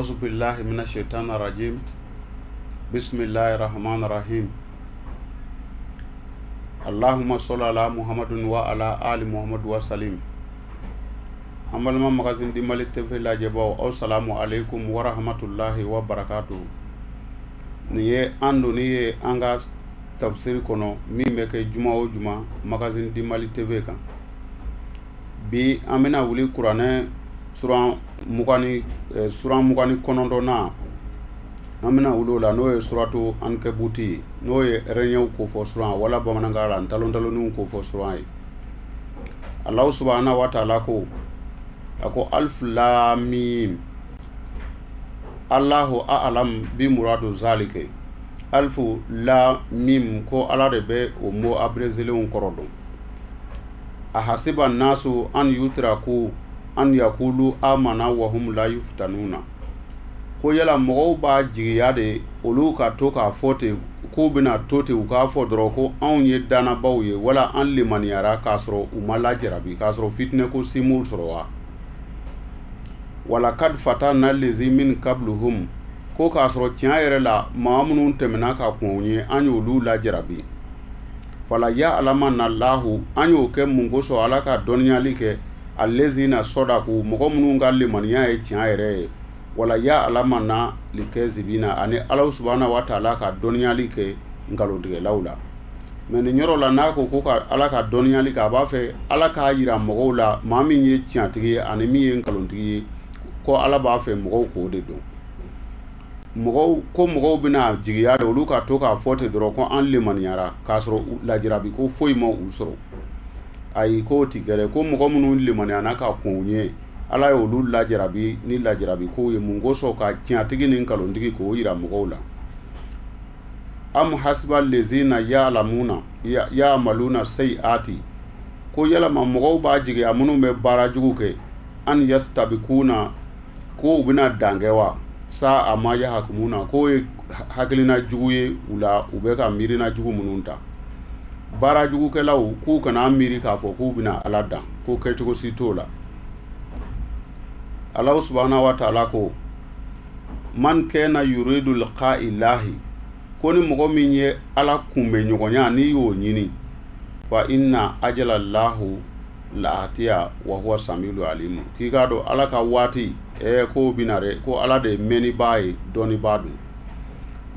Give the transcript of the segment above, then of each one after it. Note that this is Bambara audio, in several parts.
Auzu billahi mina shaitani rajim. Bismillahi rahmani rahim. Allahumma salli ala Muhammadin wa ala ali Muhammad wa salim. An balima Magazine du Mali TV lajɛbaw, aw salamu aleykum wa rahmatullahi wa barakatuh. Nin ye an donni ye an ka tafsiri kɔnɔ min bɛ kɛ juma o juma Magazine du Mali TV kan. Bi an bɛna wuli kuranɛ suran 29nan, an bɛna wuli o la, n'o ye suratu Ankabuti ye, n'o ye rɛɲɛw kofɔ suran, wala bamanankan la ntalontaloniw kofɔ suran ye. Alahu subahana wa taala ko, a ko alif lam mim, Allahu a'lam bi muradu zalike. Alifu lam mim, ko Ala de bɛ o mot abrégélenw kɔrɔ dɔn. Ahasiba nasu an yutraku an yakulu amana wa hum la yuftanuna. Ko yala mɔgɔw b'a jigiya de olu ka to k'a fɔ ten, k'u bɛna to ten u k'a fɔ dɔrɔn ko anw ye dannabaw ye, wala an limaniyara k'a sɔrɔ u ma lajarabi, k'a sɔrɔ fitinɛ ko si m'u sɔrɔ wa. Wala kad fatana lezi min kabluhum, ko k'a sɔrɔ tiɲɛ yɛrɛ la maa minnu tɛmɛna ka kɔn u ɲɛ, an y'olu lajarabi. Fala ya alamanna lahu, an y'o kɛ mun kosɔn? Ala ka dɔnniyali kɛ alezina sɔdaku, mɔgɔ minnu ka limaniya ye tiɲɛ yɛrɛ ye. Wala ya alamanna likɛzibina, ani Ala subahana wa taala ka dɔnniyali kɛ nkalontigɛlaw la. Mɛ nin yɔrɔ la, n'a ko ko ka Ala ka dɔnniyali kɛ, a b'a fɛ Ala k'a yira mɔgɔw la maa min ye tiɲɛtigi ye ani min ye nkalontigi ye, ko Ala b'a fɛ mɔgɔw k'o de dɔn. Mɔgɔw ko mɔgɔw bɛna jigiya de olu ka to k'a fɔ ten dɔrɔn ko an limaniyara k'a sɔrɔ lajarabi ko foyi ma u sɔrɔ. Ayi, k'o ti kɛ dɛ. Ko mɔgɔ minnu limaniyana ka kɔn u ɲɛ, Ala ye olu lajarabi ni lajarabi kow ye mun kosɔn? Ka tiɲɛtigi ni nkalontigi k'o yira mɔgɔw la. Am hasiba lezina ya'lamuna ya'maluna sayi'ati, ko yalama mɔgɔw b'a jigiya minnu bɛ baara jugu kɛ, an yastabikuna, ko u bɛna dan kɛ wa? Sa a ma yahakumuna, k'o ye hakilina jugu ye u la, u bɛ ka miirina jugu minnu ta. Baara jugukɛlaw k'u kana miiri k'a fɔ k'u bɛna Ala dan, ko kɛcogo si t'o la. Alahu subahana wa taala ko man kana yuridu liqa ilahi, ko ni mɔgɔ min ye Ala kunbɛ ɲɔgɔnya n'i y'o ɲini, fa inna ajala lahu laatiya wa huwa samilu alimu, k'i k'a dɔn Ala ka waati k'o bɛna dɛ, ko Ala de ye mɛnnibaa ye, dɔnnibaa don.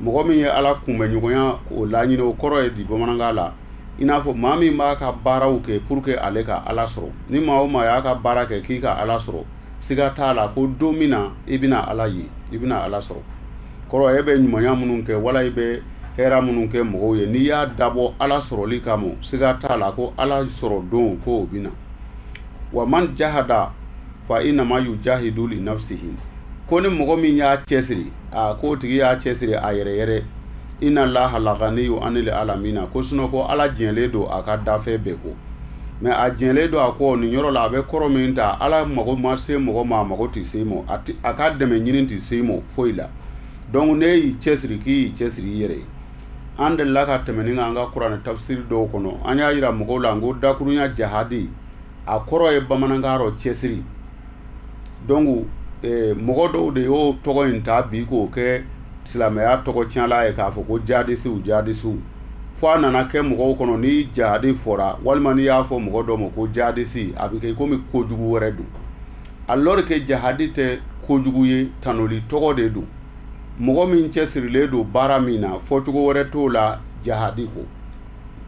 Mɔgɔ min ye Ala kunbɛ ɲɔgɔnya o laɲini, o kɔrɔ ye di bamanankan la, i n'a fɔ maa min b'a ka baaraw kɛ pour que ale ka Ala sɔrɔ. Ni maa o maa y'a ka baara kɛ k'i ka Ala sɔrɔ, siga t'a la ko don min na i bɛna Ala ye, i bɛna Ala sɔrɔ. Kɔrɔ e bɛ ɲumanya minnu kɛ wala i bɛ hɛrɛ minnu kɛ mɔgɔw ye, n'i y'a dabɔ Ala sɔrɔli kama, siga t'a la ko Ala sɔrɔ don k'o bɛ na. Wa man jahada fa innama yujahidu li nafsihi, ko ni mɔgɔ min y'a cɛsiri, a k'o tigi y'a cɛsiri a yɛrɛ yɛrɛ. Inna laha laganiyu anil alamina, ko sinɔ ko Ala jɛnlen don a ka dafɛ bɛɛ ko. Mɛ a jɛnlen don a kɔ nin yɔrɔ la, a bɛ kɔrɔ min ta, Ala mago ma se mɔgɔ ma, a mago tɛ se ma, a ka dɛmɛ ɲini tɛ se ma foyi la. Donc ne y'i cɛsiri k'i y'i cɛsiri i yɛrɛ ye. An delila ka tɛmɛ ni an ka kuranɛ tafsiri dɔw kɔnɔ, an y'a yira mɔgɔw la ko dakurunya jahadi a kɔrɔ ye bamanankan rɔ cɛsiri. Donc mɔgɔ dɔw de y'o tɔgɔ in ta bi k'o kɛ silamɛya tɔgɔ tiɲɛla ye, k'a fɔ ko jadisiw jadisiw, fo a nana kɛ mɔgɔw kɔnɔ ni jahadi fɔra walima n'i y'a fɔ mɔgɔ dɔ ma ko jadisi, a bɛ kɛ komi kojugu wɛrɛ don. Alors que jahadi tɛ kojugu ye, tanuli tɔgɔ de don. Mɔgɔ min cɛsirilen don baara min na, fɔcogo wɛrɛ t'o la jahadi ko.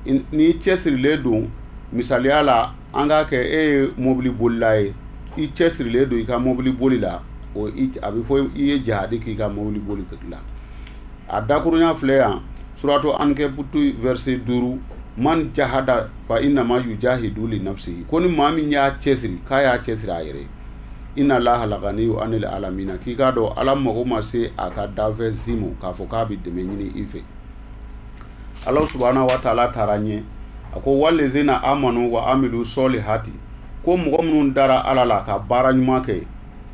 N'i cɛsirilen don, misaliya la, an k'a kɛ e ye mobili bolila ye, i cɛsirilen don i ka mobili boli la, o a bɛ fɔ i ye jahadi k'i ka mobili boli la. A dakurunya filɛ yan, suratu Ankabutu verset 5, man jahada fa innama yujahidu li nafsihi, ko ni maa min y'a cɛsiri k'a y'a cɛsiri a yɛrɛ ye. Inna laha laganiyu anil alamina, k'i k'a dɔn Ala mago ma se a ka danfɛn si ma k'a fɔ k'a bɛ dɛmɛ ɲini i fɛ. Ala subahana wa taala taara ɲɛ, a ko walezina amanu wa amilu solihati, ko mɔgɔ minnu dara Ala la ka baara ɲuman kɛ,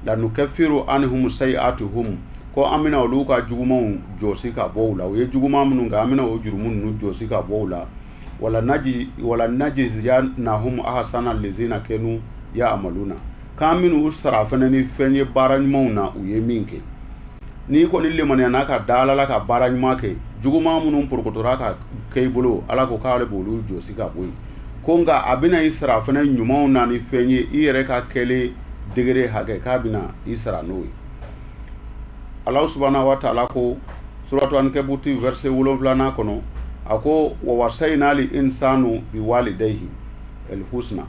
lanukaffiru anhum sayi'atuhum, ko an bɛna olu ka jugumanw jɔsi ka bɔ u la. U ye juguman minnu kɛ, an bɛna o jurumu ninnu jɔsi ka bɔ u la. Wala naji wala najziyannahum ahsana lezina kanu ya'maluna, k'an minnu sara fana ni fɛn ye baara ɲumanw na u ye min kɛ. N'i kɔni lemaniyana ka da Ala la ka baara ɲuman kɛ, juguman minnu porokotora ka kɛ i bolo, Ala ko k'ale b'olu jɔsi ka bɔ yen. Ko nka a bɛna i sara fana ɲumanw na ni fɛn ye i yɛrɛ ka kɛlen degré hakɛ, k'a bɛna i sara n'o ye. Ala subahana wa taala ko suratu Ankabuti verset 7nan kɔnɔ, a ko wa wasayina li insanu bi walidayhi el husna,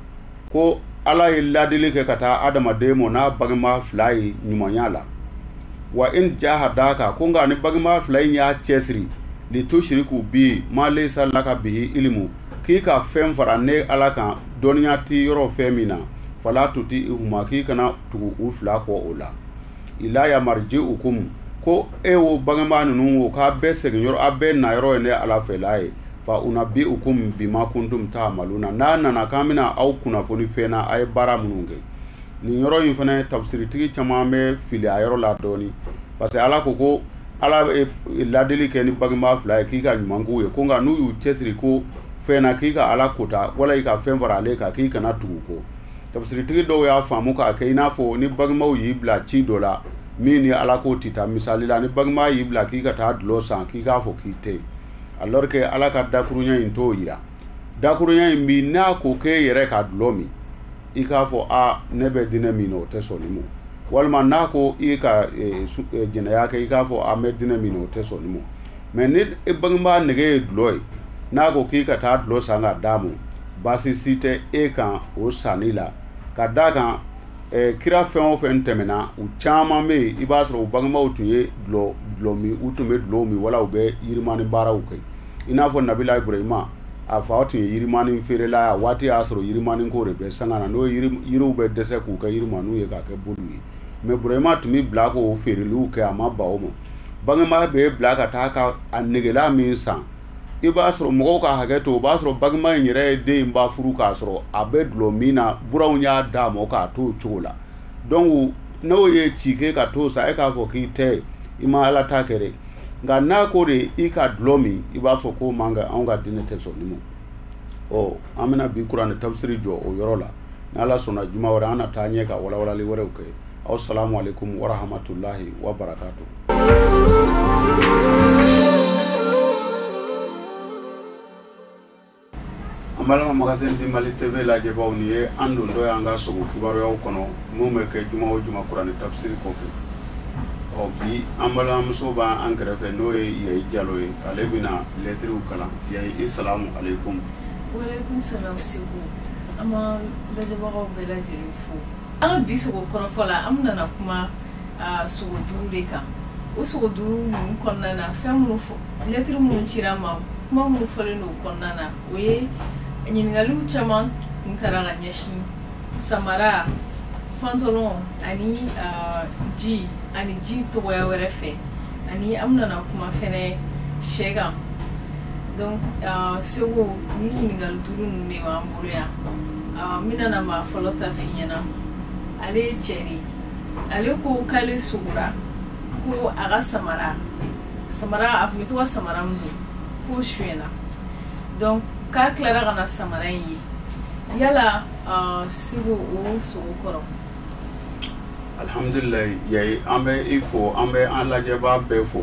ko Ala ye ladili kɛ ka taa adamaden ma n'a bangebaa fila ye ɲumanya la. Wa in jahadaka, ko nka ni bangebaa fila in y'a cɛsiri, li tushiriku bi ma laysa laka bihi ilimu, k'i ka fɛn fara ne Ala kan dɔnniya t'i yɔrɔ fɛn min na, fala tuti ihuma, k'i kana tugu u fila kɔ o la. Ilaya marji'ukum, ko e wo bangebaa ninnu wo, k'a bɛɛ segin yɔrɔ, a bɛɛ na yɔrɔ ye ne Ala fɛla ye. Fa unabbi'ukum bima kuntum ta'maluna, n'a nana k'an bɛna aw kunnafoni fɛn na a ye baara minnu kɛ. Nin yɔrɔ in fana tafsiritigi caman bɛ fili a yɔrɔ la dɔɔni, parce que Ala ko ko Ala ye ladili kɛ ni bangebaa fila ye k'i ka ɲuman k'u ye, ko nka n'u y'u cɛsiri ko fɛn na k'i ka Ala kota wala i ka fɛn fara ale kan k'i kana tugu ko. Tafsiritigi dɔw y'a faamu k'a kɛ i n'a fɔ ni bangebaaw y'i bila ci dɔ la min ni Ala ko tɛ taa. Misali la, ni bangebaa y'i bila k'i ka taa dulɔ san, k'i k'a fɔ k'i tɛ, alors que Ala ka dakurunya in t'o yira. Dakurunya in bi n'a ko k'e yɛrɛ ka dulɔ min, i k'a fɔ a ne bɛ dinɛ min na o tɛ sɔn nin ma, walima n'a ko i ka jɛnɛya kɛ, i k'a fɔ a n bɛ dinɛ min na o tɛ sɔn nin ma. Mais ni bangebaa nege ye dulɔ ye, n'a ko k'i ka taa dulɔ san ka d'a ma, baasi si tɛ e kan o sanni la. Ka d'a kan kira fɛn o fɛn tɛmɛna, u caman bɛ yen, i b'a sɔrɔ u bangebaaw tun ye dulɔ min, u tun bɛ dulɔ min wala u bɛ yirimani baaraw kɛ. I n'a fɔ Nabila Ibrahima, a fa tun ye yirimani feerela ye, a waati y'a sɔrɔ yirimani ko de bɛ sanga na, n'o yiriw bɛ dɛsɛ k'u kɛ yirimaniw ye k'a kɛ boliw ye. Mais Burahima tun bɛ bila k'o feereliw kɛ, a ma ban o ma. Bangebaa bɛ bila ka taa ka a negela min san, i b'a sɔrɔ mɔgɔw ka hakɛ to, o b'a sɔrɔ bangebaa in yɛrɛ ye den in ba furu k'a sɔrɔ a bɛ dulɔ min na, buranw y'a d'a ma k'a to o cogo la. Donc n'o ye ci kɛ ka t'o san, e k'a fɔ k'i tɛ, i ma Ala ta kɛ dɛ. Nka n'a ko de i ka dulɔ min, i b'a fɔ k'o man kan, anw ka diinɛ tɛ sɔn nin ma. Ɔ an bɛna bi kuranɛ tafsiri jɔ o yɔrɔ la. N'Ala sɔnna juma wɛrɛ an na taa ɲɛ ka walawalali wɛrɛw kɛ. Aw salamu aleykum wa rahmatulahi wa barakatu. An balima Magazine du Mali TV lajɛbaw, nin ye an dontɔ ye an ka sogo kibaruyaw kɔnɔ mun bɛ kɛ juma o juma kuranɛ tafsiri kɔfɛ. Ɔ bi an balimamuso b'an kɛrɛfɛ, n'o ye Yayi Jalo ye, ale bɛna lɛtiriw kalan. Yayi, i salamu aleykum. Waaleykum salam Segu, an b'an lajɛbagaw bɛɛ lajɛlen fo. An ka bi sogo kɔrɔfɔ la, an bɛna kuma sogo duuru de kan. O sogo duuru ninnu kɔnɔna na, fɛn minnu fɔ, lɛtiri minnu cira an ma, kuma minnu fɔlen don o kɔnɔna na, o ye ɲininkaliw caman kun taara ka ɲɛsin samara, pantalon ani ji ani ji tɔgɔya wɛrɛ fɛ, ani an bɛna kuma fɛnɛ sɛ kan. Donc Segu, ni ɲininkali duuru ninnu de b'an bolo yan. N bɛna na maa fɔlɔ ta f'i ɲɛna. Ale ye cɛ de ye. Ale ko k'ale sogora ko a ka samara, a tun bɛ to ka samara min don, k'o sonyɛna. Donc k'a tilara ka na samara in ye. Yala Segu, o sogo kɔrɔ? Alhamdulilayi Yayi, an bɛ i fo, an bɛ an lajɛbaa bɛɛ fo.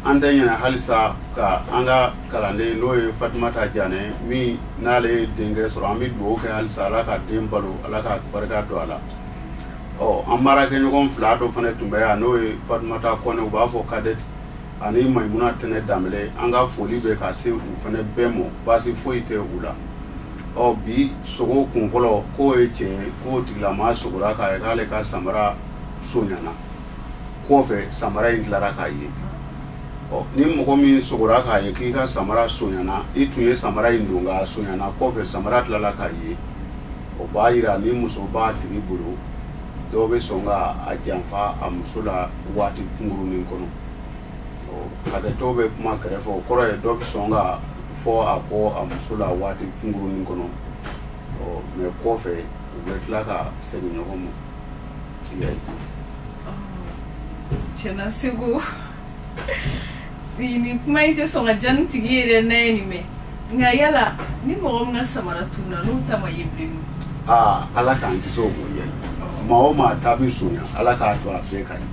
An tɛ ɲinɛ halisa ka an ka kalanden n'o ye Fatumata Janɛ min n'ale ye denkɛ sɔrɔ, an bɛ dugawu kɛ halisa Ala ka den balo, Ala ka barika don a la. Ɔ an baarakɛɲɔgɔn fila dɔ fana tun bɛ yan, n'o ye Fatumata Kɔnɛ, u b'a fɔ Kadɛti, ani Mayimuna Tɛnɛ Danbɛlɛ. An ka foli bɛ ka se u fana bɛɛ ma, baasi foyi tɛ u la. Ɔ bi sogo kun fɔlɔ k'o ye tiɲɛ ye, k'o tigilamaa sogora k'a ye k'ale ka samara sonyana, kɔfɛ samara in tilara k'a ye. Ɔ ni mɔgɔ min sogora k'a ye k'i ka samara sonyana, i tun ye samara in don nka a sonyana, kɔfɛ samara tilala k'a ye, o b'a yira ni muso b'a tigi bolo, dɔw bɛ sɔn ka a janfa a muso la waati kunkurunin kɔnɔ. Ɔ hakɛtɔ bɛ kuma kɛrɛfɛ, o kɔrɔ ye dɔ bɛ sɔn ka fɔ a kɔ a muso la waati kunkurunin kɔnɔ. Ɔ mais kɔfɛ u bɛ tila ka segin ɲɔgɔn ma. Tiɲɛna Segu, nin kuma in tɛ sɔn ka diya ni tigi ye dɛ n'a ye nin mɛn. Nka yala ni mɔgɔ min ka samara tununna n'o ta ma ye bilen? Aa, Ala k'an kisi o ma. Yayi, maa o maa ta bɛ sonya, Ala k'a to a bɛɛ ka ye.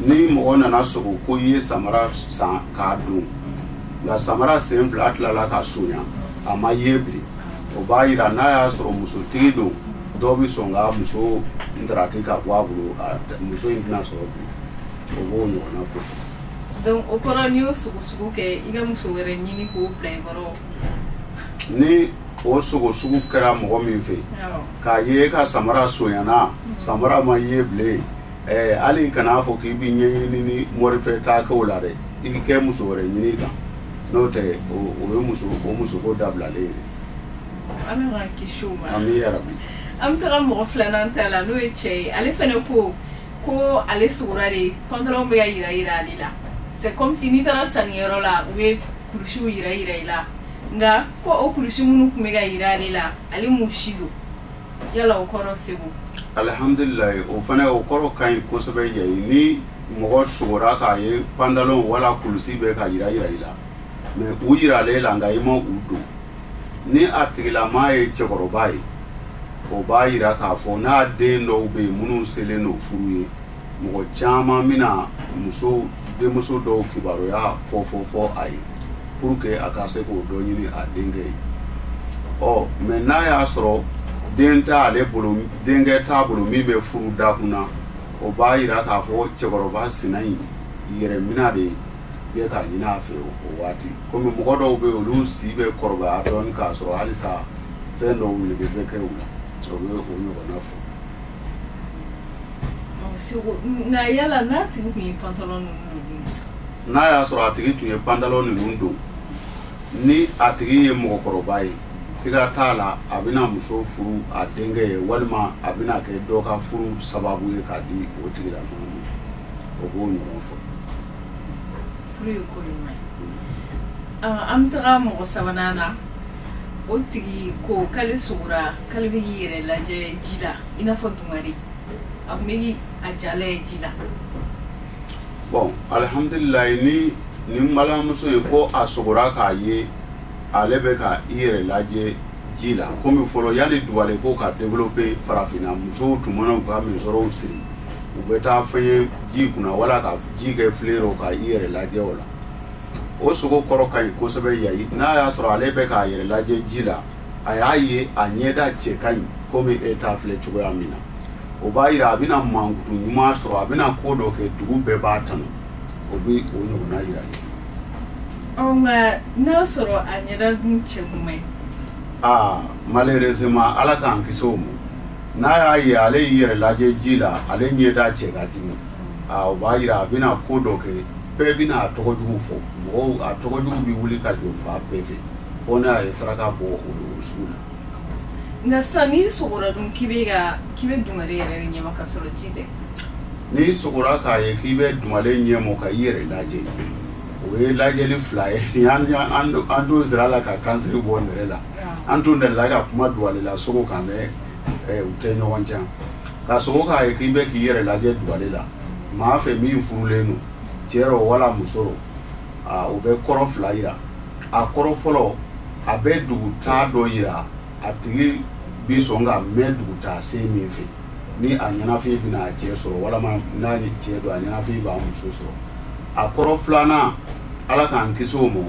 Ni mɔgɔ nana sogo ko i ye samara san k'a don, nka samara sen fila tilala ka sonya, a ma ye bilen, o b'a yira n'a y'a sɔrɔ musotigi don, dɔw bɛ sɔn ka muso ntarati ka bɔ a bolo, muso in tɛna sɔrɔ bilen. O b'o ɲɔgɔnna ko. Donc o kɔrɔ, n'i y'o sogo sugu kɛ, i ka muso wɛrɛ ɲini k'o bila i kɔrɔ. Ni o sogo sugu kɛra mɔgɔ min fɛ, k'a ye e ka samara sonyana, samara ma ye bilen, hali kan'a fɔ k'i b'i ɲɛɲini ni morifɛ taa kɛ o la dɛ, i k'i kɛ muso wɛrɛ ɲini kan, n'o tɛ o ye muso o musoko dabilalen ye. Ala k'an kisi o ma. Ami yarabi. An bɛ taga mɔgɔ filanan ta la, n'o ye cɛ ye. Ale fɛnɛ ko ale sogora de, pantalon bɛ ka yira yira ale la. C'est comme si n'i taara sannikɛyɔrɔ la, u bɛ kulusiw yira yira i la, nka ko o kulusi minnu tun bɛ ka yira ale la, ale m'u si don. Yala o kɔrɔ, Segu? Alihamdulilayi, o fana o kɔrɔ ka ɲi kosɛbɛ. Yɛ ni mɔgɔ sogora k'a ye pantalon wala kulusi bɛ ka yira yira i la, mais u yiralen la nka i ma u don, ni a tigilamaa ye cɛkɔrɔba ye, o b'a yira k'a fɔ n'a den dɔw bɛ yen minnu selen don furu ye, mɔgɔ caman bɛna muso denmuso dɔw kibaruya fɔ fɔ fɔ a ye pour que a ka se k'o dɔ ɲini a denkɛ ye. Ɔ mais n'a y'a sɔrɔ den t'ale bolo, denkɛ t'a bolo min bɛ furu da kunna, o b'a yira k'a fɔ cɛkɔrɔba sina in yɛrɛmina de bɛ ka ɲini a fɛ o waati. Komi mɔgɔ dɔw bɛ yen, olu si bɛ kɔrɔbaya dɔɔni k'a sɔrɔ halisa fɛn dɔw nege bɛ kɛ u la, o bɛ o ɲɔgɔnna fɔ. Segu, nka yala n'a tigi tun ye pantalon ninnu don? N'a y'a sɔrɔ a tigi tun ye pantalon ninnu don, ni a tigi ye mɔgɔkɔrɔba ye, siga t'a la a bɛna muso furu a denkɛ ye, walima a bɛna kɛ dɔ ka furu sababu ye k'a di o tigilamɔgɔ ma. O b'o ɲɔgɔn fɔ. Furu ye ko ɲuman ye. An bɛ taga mɔgɔ sabanan na. O tigi ko k'ale sogora k'ale bɛ k'i yɛrɛ lajɛ ji la, i n'a fɔ dungare, a tun bɛ a ja lajɛ ji la. Bon, alihamudulilayi, ni nin balimamuso ye ko a sogora k'a ye ale bɛ ka i yɛrɛ lajɛ ji la, komi fɔlɔ yanni dubale ko ka développer farafinna, musow tun mana u ka misɔrɔw siri, u bɛ taa fɛn ji kunna wala ka ji kɛ filen rɔ ka i yɛrɛ lajɛ o la. O sogo kɔrɔ ka ɲi kosɛbɛ. Yayi, n'a y'a sɔrɔ ale bɛ k'a yɛrɛ lajɛ ji la, a y'a ye a ɲɛda cɛ ka ɲi komi e t'a filɛ cogoya min na, o b'a yira a bɛna mankutu ɲuman sɔrɔ, a bɛna ko dɔ kɛ, dugu bɛɛ b'a tanu. O bɛ o ɲɔgɔnna yira ye. Ɔ nka n'a sɔrɔ a ɲɛda dun cɛ kuma ye? Aa, malheureusement, Ala k'an kisi o ma. N'a y'a ye ale y'i yɛrɛ lajɛ ji la, ale ɲɛda cɛ ka jugu, aa, o b'a yira a bɛna ko dɔ kɛ, bɛɛ bɛna a tɔgɔ jugu fɔ, mɔgɔw a tɔgɔ jugu bɛ wuli ka jɔ fan bɛɛ fɛ, fo n'a ye saraka bɔ o sugu la. Nka sisan n'i sogora dun k'i bɛ dungare yɛrɛ de ɲɛma ka sɔrɔ ji tɛ? N'i sogora k'a ye k'i bɛ dungare ɲɛmɔ ka i yɛrɛ lajɛ, o ye lajɛli fila ye. An t'o sira la ka kansiri bɔ nɛrɛ la. An tun delila ka kuma dugale la sogo kan mɛ u tɛ ɲɔgɔn can. Ka sogo k'a ye k'i bɛ k'i yɛrɛ lajɛ dugale la maa fɛ min furulen don, cɛ rɔ wala muso rɔ, o bɛ kɔrɔ fila yira. A kɔrɔ fɔlɔ, a bɛ dugutaa dɔ yira, a tigi bi sɔn ka mɛn dugutaa sen min fɛ, ni a ɲɛnafin bɛna a cɛ sɔrɔ, walama n'a ye cɛ don, a ɲɛnafin b'a muso sɔrɔ. A kɔrɔ filanan, Ala k'an kisi o ma,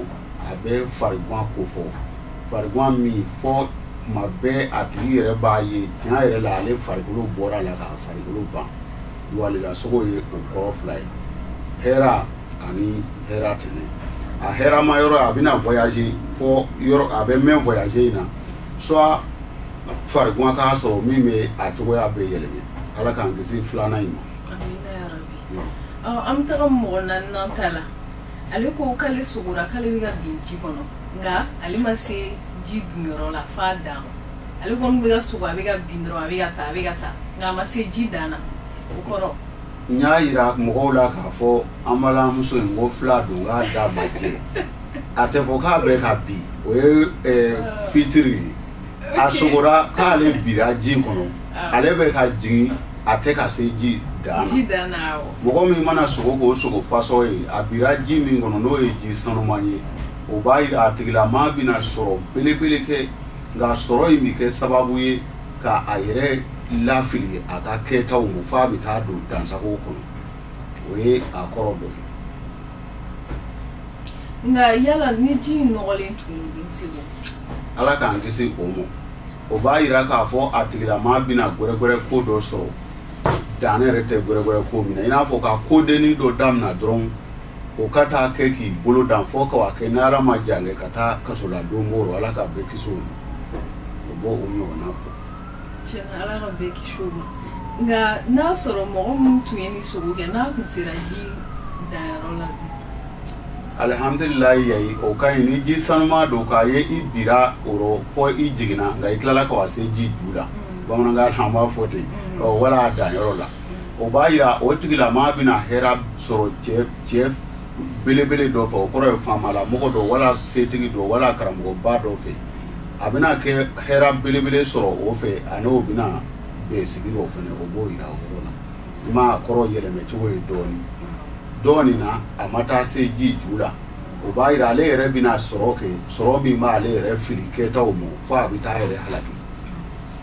a bɛ fariguan ko fɔ, fariguan min fɔ tuma bɛɛ a tigi yɛrɛ b'a ye tiɲɛ yɛrɛ la ale farikolo bɔra la k'a farikolo ban. Duwalela sogo ye o kɔrɔ fila ye, hɛra ani hɛra tɛnɛ. A hɛrama yɔrɔ, a bɛna voyager fɔ yɔrɔ, a bɛ mɛn voyager in na, soit fariguan k'a sɔrɔ min bɛ a cogoya bɛ yɛlɛmɛ. Ala k'an kisi filanan in ma. Amina yarabi. An bɛ taga mɔgɔ naaninan ta la. Ale ko k'ale sogora k'ale bɛ ka bin ji kɔnɔ, nka ale ma se ji dunyɔrɔ la f'a dan. Ale kɔni bɛ ka sogo, a bɛ ka bin dɔrɔn, a bɛ ka taa, a bɛ ka taa, nka a ma se ji dan na. O kɔrɔ? N y'a yira mɔgɔw la k'a fɔ an balimamuso in ko fila don k'a da ma jɛ. A tɛ fɔ k'a bɛ ka bin, o ye fitiri ye. A sogora k'ale bira ji kɔnɔ, ale bɛ ka jigin, a tɛ ka se ji dan na. Ji dan na, awɔ. Mɔgɔ min mana sogo k'o sogo fasɔ ye, a bira ji min kɔnɔ, n'o ye ji sanuman ye, o b'a yira a tigilamaa bɛna sɔrɔ belebele kɛ, nka sɔrɔ in bɛ kɛ sababu ye ka a yɛrɛ lafili a ka kɛtaw ma f'a bɛ taa don dansago kɔnɔ. O ye a kɔrɔ dɔ ye. Nka yala ni ji in nɔgɔlen tun don Segu? Ala k'an kisi o ma. O b'a yira k'a fɔ a tigilamaa bɛna gwɛrɛgwɛrɛ ko dɔ sɔrɔ, dan yɛrɛ tɛ gwɛrɛgwɛrɛ ko min na, i n'a fɔ ka kodennin dɔ damina dɔrɔn, o ka taa kɛ k'i bolo dan fɔ ka kɛ ni Ala ma jan kɛ ka taa kasoladon b'o rɔ. Ala ka bɛɛ kisi o ma. O b'o o ɲɔgɔnna fɔ. Tiɲɛna, Ala ka bɛɛ kisi o ma. Nka n'a sɔrɔ mɔgɔ min tun ye ni sogo kɛ, n'a tun sera ji danyɔrɔ la dun? Alihamdulilayi, yayi, o ka ɲi. Ni ji sanuma don k'a ye i bira o rɔ fɔ i jiginna, nka i tilala ka wa se ji ju la, bamanankan na an b'a fɔ ten, ɔ wala a danyɔrɔ la, o b'a yira o tigilamaa bɛna hɛrɛ sɔrɔ cɛ belebele dɔ fɛ. O kɔrɔ ye faamala mɔgɔ dɔ wala setigi dɔ wala karamɔgɔba dɔ fɛ. A bɛna kɛ hɛrɛ belebele sɔrɔ o fɛ, ani o bɛna bɛn sigi o fɛnɛ, o b'o yira o yɔrɔ la. I m'a kɔrɔ yɛlɛmɛ cogo ye dɔɔni dɔɔni na, a ma taa se ji ju la, o b'a yira ale yɛrɛ bɛna sɔrɔ kɛ, sɔrɔ min b'ale yɛrɛ fili kɛtaw ma fo a bɛ taa yɛrɛ halaki.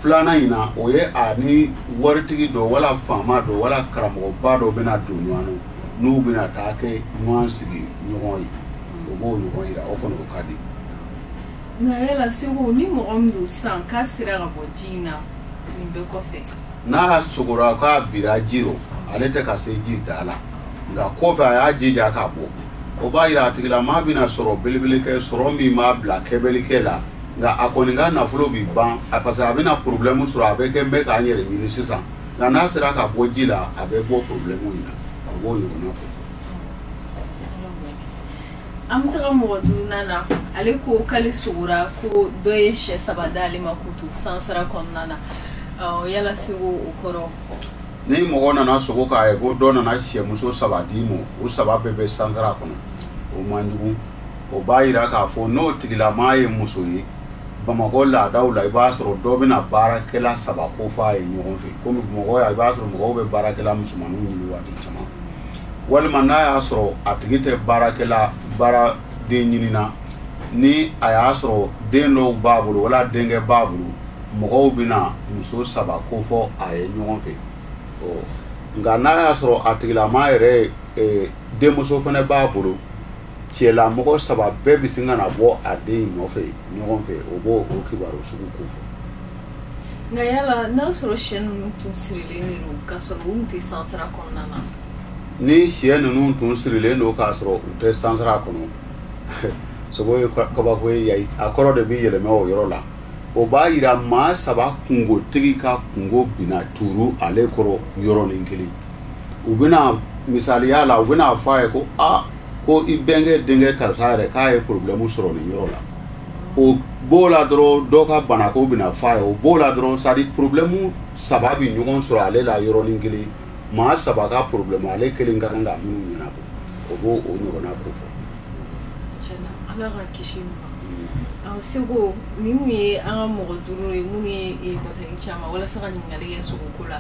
Filanan in na, o ye a ni waritigi dɔ wala faama dɔ wala karamɔgɔba dɔ bɛna don ɲɔgɔn na, n'u bɛna taa kɛ ɲɔgɔn sigi ɲɔgɔn ye, o b'o ɲɔgɔn yira. O kɔni, o ka di. Nka yala Segu, ni mɔgɔ min don sisan k'a sera ka bɔ ji in na nin bɛɛ kɔfɛ? N'a sogora k'a bira ji rɔ, ale tɛ ka se ji da la, nka kɔfɛ a y'a jija k'a bɔ, o b'a yira a tigilamaa bɛna sɔrɔ belebele kɛ, sɔrɔ min b'a bila kɛbɛlikɛ la. Nka a kɔni ka nafolo bi ban, parce que a bɛna problème sɔrɔ, a bɛ kɛ n bɛ k'an yɛrɛ ɲini sisan. Nka n'a sera ka bɔ ji la, a bɛ bɔ problème in na. A b'o ɲɔgɔnna kofɔ. An bɛ taga mɔgɔ duurunan na. Ale ko k'ale sogora ko dɔ ye sɛ 3 d'ale ma k'u to sansara kɔnɔna na. Yala Segu, o kɔrɔ? Ni mɔgɔ nana sogo k'a ye ko dɔ nana sɛmuso 3 d'i ma, o 3 bɛɛ bɛ sansara kɔnɔ, o man jugu. O b'a yira k'a fɔ n'o tigilamaa ye muso ye, Bamakɔ laadaw la, i b'a sɔrɔ dɔ bɛna baarakɛla 3 ko f'a ye ɲɔgɔn fɛ. Komi mɔgɔ i b'a sɔrɔ mɔgɔw bɛ baarakɛla musomaninw ɲini waati caman, walima n'a y'a sɔrɔ a tigi tɛ baarakɛla baaraden ɲinina, ni a y'a sɔrɔ den dɔw b'a bolo wala denkɛ b'a bolo, mɔgɔw bɛna muso 3 ko fɔ a ye ɲɔgɔn fɛ. Nka n'a y'a sɔrɔ a tigilamaa yɛrɛ denmuso fana b'a bolo, cɛlamɔgɔ 3 bɛɛ bɛ sin ka na bɔ a den nɔfɛ ɲɔgɔn fɛ, o b'o o kibaru sugu ko fɔ. Nka yala n'a sɔrɔ sɛ ninnu tun sirilen de don k'a sɔrɔ u tun tɛ sansara kɔnɔna na? Ni sɛ ninnu tun sirilen don k'a sɔrɔ u tɛ sansara kɔnɔ, sogo ye kabako ye yayi. A kɔrɔ de bɛ yɛlɛmɛ o yɔrɔ la. O b'a yira maa 3 kungotigi ka kungo bina tuuru ale kɔrɔ yɔrɔnin kelen. U bɛna misaliya la, u bɛna fɔ a ye ko aa, ko i bɛnkɛ denkɛ karisa yɛrɛ k'a ye problème sɔrɔ nin yɔrɔ la. O b'o la dɔrɔn, dɔ ka banako bɛna f'a ye, o b'o la dɔrɔn. C'est à dire problème 3 bɛ ɲɔgɔn sɔrɔ ale la yɔrɔnin kelen, maa 3 ka problème ale kelen ka kan ka minnu ɲɛnabɔ, o b'o o ɲɔgɔnna ko fɔ. Ala ka kisi ma. Segu, nin kun ye an ka mɔgɔ 5 ye minnu ye bataki caman walasa ka ɲininkali kɛ sogoko la.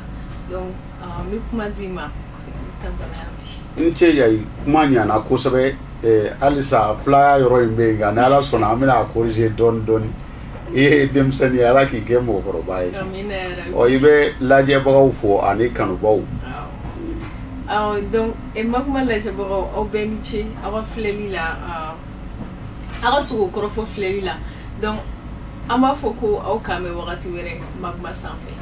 Donc n bɛ kuma d'i ma parce que ne ta banna yan bi. N cɛ yayi, kuma ɲana kosɛbɛ. Halisa filaya yɔrɔ in bɛ yen, nka ni Ala sɔnna, an bɛna a corriger dɔɔni dɔɔni. I ye denmisɛnnin ye, Ala k'i kɛ mɔgɔkɔrɔba ye. Ɔ, i bɛ lajɛbagaw fo ani kanubaw. Awɔ, donc Makuma lajɛbagaw, aw bɛɛ ni ce aw ka filɛli la, aw ka sogo kɔrɔfɔ filɛli la. Donc an b'a fɔ ko aw k'an bɛn wagati wɛrɛ Makuma sanfɛ.